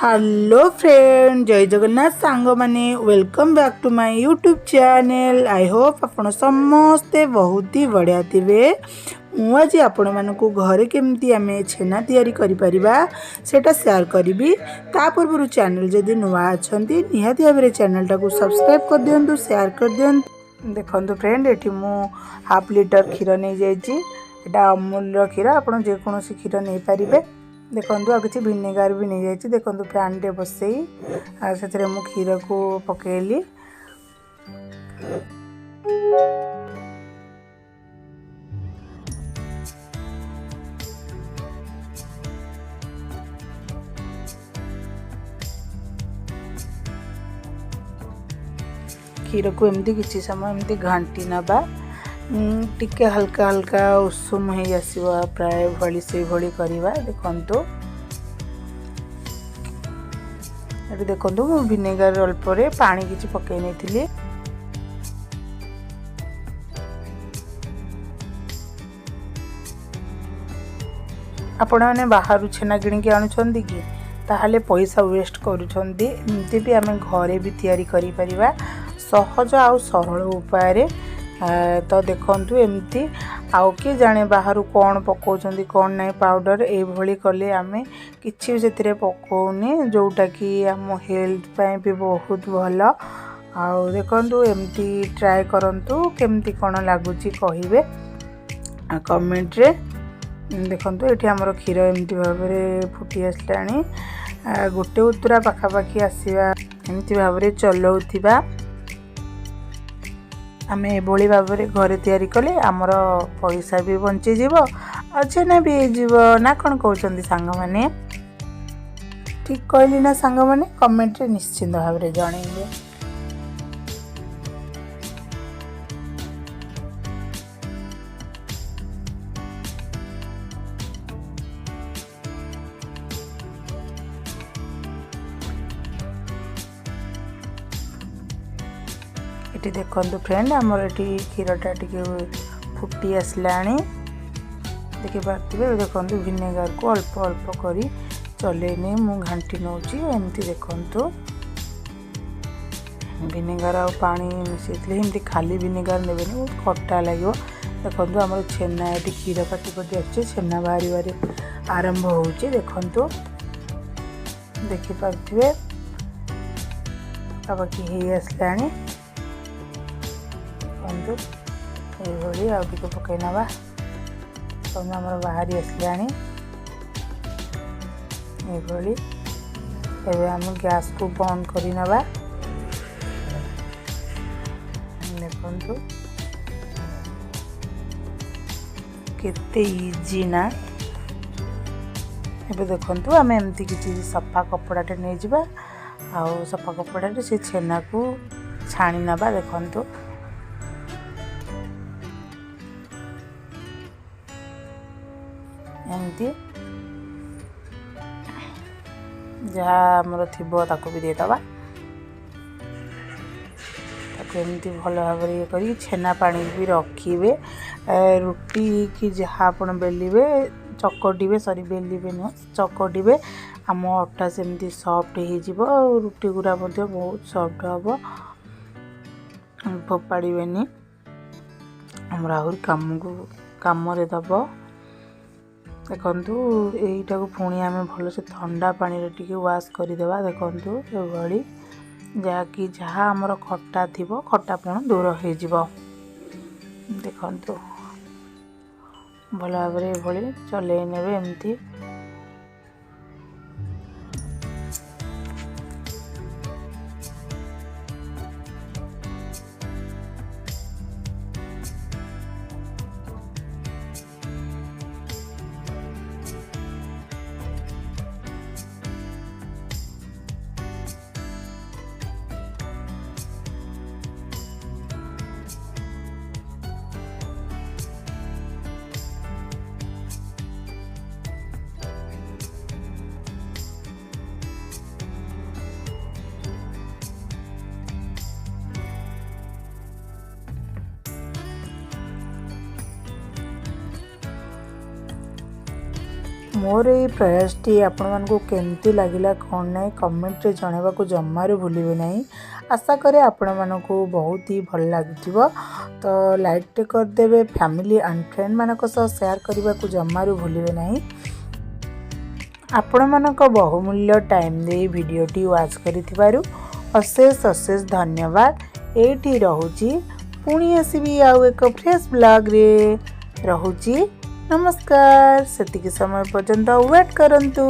Hello friend, ଜୟ ଜଗନ୍ନାଥ ସାଙ୍ଗମାନେ। Welcome back to my YouTube channel. I hope ଆପଣ ସମସ୍ତେ ବହୁତ ହି ବଢ଼ିଆ ଥିବେ। ମୁଁ ଆଜି ଆପଣମାନଙ୍କୁ ଘରେ କେମିତି ଆମେ ଛେନା ତିଆରି କରିପାରିବା, ସେଇଟା ସେୟାର କରିବି। ତା ପୂର୍ବରୁ ଚ୍ୟାନେଲ୍ ଯଦି ନୂଆ ଅଛନ୍ତି, ନିହାତି ଭାବରେ ଚ୍ୟାନେଲ୍ଟାକୁ ସବସ୍କ୍ରାଇବ୍ କରିଦିଅନ୍ତୁ, ସେୟାର କରିଦିଅନ୍ତୁ। ଦେଖନ୍ତୁ ଫ୍ରେଣ୍ଡ, ଏଠି ମୁଁ ହାଫ୍ ଲିଟର କ୍ଷୀର ନେଇଯାଇଛି। ଏଇଟା ଅମୁଲର କ୍ଷୀର, ଆପଣ ଯେକୌଣସି କ୍ଷୀର ନେଇପାରିବେ। ଦେଖନ୍ତୁ, ଆଉ କିଛି ଭିନେଗାର ବି ନେଇଯାଇଛି। ଦେଖନ୍ତୁ, ପ୍ୟାନ୍ଟେ ବସେଇ ଆଉ ସେଥିରେ ମୁଁ କ୍ଷୀରକୁ ପକାଇଲି। କ୍ଷୀରକୁ ଏମିତି କିଛି ସମୟ ଏମିତି ଘାଣ୍ଟି ନେବା। ଟିକେ ହାଲକା ହାଲକା ଉଷୁମ ହେଇ ଆସିବ ପ୍ରାୟ ଭଳି, ସେଇଭଳି କରିବା। ଦେଖନ୍ତୁ, ଏଠି ଦେଖନ୍ତୁ, ମୁଁ ଭିନେଗାର ଅଳ୍ପରେ ପାଣି କିଛି ପକାଇ ନେଇଥିଲି। ଆପଣମାନେ ବାହାରୁ ଛେନା କିଣିକି ଆଣୁଛନ୍ତି କି? ତାହେଲେ ପଇସା ୱେଷ୍ଟ କରୁଛନ୍ତି। ଏମିତି ବି ଆମେ ଘରେ ବି ତିଆରି କରିପାରିବା ସହଜ ଆଉ ସରଳ ଉପାୟରେ। ତ ଦେଖନ୍ତୁ ଏମିତି, ଆଉ କିଏ ଜାଣେ ବାହାରୁ କ'ଣ ପକାଉଛନ୍ତି, କ'ଣ ନାହିଁ ପାଉଡ଼ର। ଏଇଭଳି କଲେ ଆମେ କିଛି ବି ସେଥିରେ ପକାଉନି, ଯେଉଁଟାକି ଆମ ହେଲ୍ଥ ପାଇଁ ବି ବହୁତ ଭଲ। ଆଉ ଦେଖନ୍ତୁ, ଏମିତି ଟ୍ରାଏ କରନ୍ତୁ, କେମିତି କ'ଣ ଲାଗୁଛି କହିବେ କମେଣ୍ଟରେ। ଦେଖନ୍ତୁ, ଏଠି ଆମର କ୍ଷୀର ଏମିତି ଭାବରେ ଫୁଟି ଆସିଲାଣି। ଗୋଟେ ଉତୁରା ପାଖାପାଖି ଆସିବା ଏମିତି ଭାବରେ ଚଲାଉଥିବା। ଆମେ ଏଭଳି ଭାବରେ ଘରେ ତିଆରି କଲେ ଆମର ପଇସା ବି ବଞ୍ଚିଯିବ ଆଉ ଛେନା ବି ହେଇଯିବ, ନା କ'ଣ କହୁଛନ୍ତି ସାଙ୍ଗମାନେ? ଠିକ୍ କହିଲି ନା ସାଙ୍ଗମାନେ? କମେଣ୍ଟରେ ନିଶ୍ଚିନ୍ତ ଭାବରେ ଜଣେଇବେ। ଏଠି ଦେଖନ୍ତୁ ଫ୍ରେଣ୍ଡ, ଆମର ଏଠି କ୍ଷୀରଟା ଟିକେ ଫୁଟି ଆସିଲାଣି, ଦେଖିପାରୁଥିବେ। ଦେଖନ୍ତୁ, ଭିନେଗାରକୁ ଅଳ୍ପ ଅଳ୍ପ କରି ଚଲେଇ ନେଇ ମୁଁ ଘାଣ୍ଟି ନେଉଛି ଏମିତି। ଦେଖନ୍ତୁ, ଭିନେଗାର ଆଉ ପାଣି ମିଶାଇଥିଲେ। ଏମିତି ଖାଲି ଭିନେଗାର ନେବେନି, ବହୁତ ଖଟା ଲାଗିବ। ଦେଖନ୍ତୁ, ଆମର ଛେନା ଏଠି କ୍ଷୀର ଫାଟି ଫାଟି ଆସୁଛି, ଛେନା ବାହାରିବାରେ ଆରମ୍ଭ ହେଉଛି। ଦେଖନ୍ତୁ, ଦେଖିପାରୁଥିବେ, ପାଖାପାଖି ହେଇ ଆସିଲାଣି। ଦେଖନ୍ତୁ, ଏଇଭଳି ଆଉ ଟିକେ ପକାଇ ନେବା। ଦେଖନ୍ତୁ, ଆମର ବାହାରି ଆସିଲାଣି ଏଇଭଳି। ଏବେ ଆମେ ଗ୍ୟାସ୍କୁ ବନ୍ଦ କରିନେବା। ଦେଖନ୍ତୁ, କେତେ ଇଜି ନା? ଏବେ ଦେଖନ୍ତୁ, ଆମେ ଏମିତି କିଛି ସଫା କପଡ଼ାଟେ ନେଇଯିବା ଆଉ ସଫା କପଡ଼ାରେ ସେ ଛେନାକୁ ଛାଣି ନେବା। ଦେଖନ୍ତୁ, ଏମିତି ଯାହା ଆମର ଥିବ ତାକୁ ବି ଦେଇଦେବା। ତାକୁ ଏମିତି ଭଲ ଭାବରେ ଇଏ କରିକି ଛେନା ପାଣି ବି ରଖିବେ। ରୁଟି କି ଯାହା ଆପଣ ବେଲିବେ, ଚକଟିବେ, ସରି, ବେଲିବେ ନୁହଁ, ଚକଟିବେ, ଆମ ଅଟା ସେମିତି ସଫ୍ଟ ହେଇଯିବ ଆଉ ରୁଟି ଗୁଡ଼ା ମଧ୍ୟ ବହୁତ ସଫ୍ଟ ହେବ। ଫୋପାଡ଼ିବେନି, ଆମର ଆହୁରି କାମକୁ କାମରେ ଦେବ। ଦେଖନ୍ତୁ, ଏଇଟାକୁ ପୁଣି ଆମେ ଭଲସେ ଥଣ୍ଡା ପାଣିରେ ଟିକେ ୱାଶ୍ କରିଦେବା। ଦେଖନ୍ତୁ, ଏଭଳି, ଯାହାକି ଯାହା ଆମର ଖଟା ଥିବ, ଖଟାପଣ ଦୂର ହେଇଯିବ। ଦେଖନ୍ତୁ, ଭଲ ଭାବରେ ଏଭଳି ଚଲେଇ ନେବେ ଏମିତି। ମୋର ଏଇ ପ୍ରୟାସଟି ଆପଣମାନଙ୍କୁ କେମିତି ଲାଗିଲା, କ'ଣ ନାହିଁ, କମେଣ୍ଟରେ ଜଣାଇବାକୁ ଜମାରୁ ଭୁଲିବେ ନାହିଁ। ଆଶା କରେ ଆପଣମାନଙ୍କୁ ବହୁତ ହି ଭଲ ଲାଗୁଥିବ। ତ ଲାଇକ୍ଟେ କରିଦେବେ, ଫ୍ୟାମିଲି ଆଣ୍ଡ ଫ୍ରେଣ୍ଡମାନଙ୍କ ସହ ସେୟାର କରିବାକୁ ଜମାରୁ ଭୁଲିବେ ନାହିଁ। ଆପଣମାନଙ୍କ ବହୁମୂଲ୍ୟ ଟାଇମ୍ ଦେଇ ଭିଡ଼ିଓଟି ୱାଚ୍ କରିଥିବାରୁ ଅଶେଷ ଅଶେଷ ଧନ୍ୟବାଦ। ଏଇଠି ରହୁଛି, ପୁଣି ଆସିବି ଆଉ ଏକ ଫ୍ରେଶ୍ ବ୍ଲଗ୍ରେ। ରହୁଛି, ନମସ୍କାର। ସେତିକି ସମୟ ପର୍ଯ୍ୟନ୍ତ ୱେଟ୍ କରନ୍ତୁ।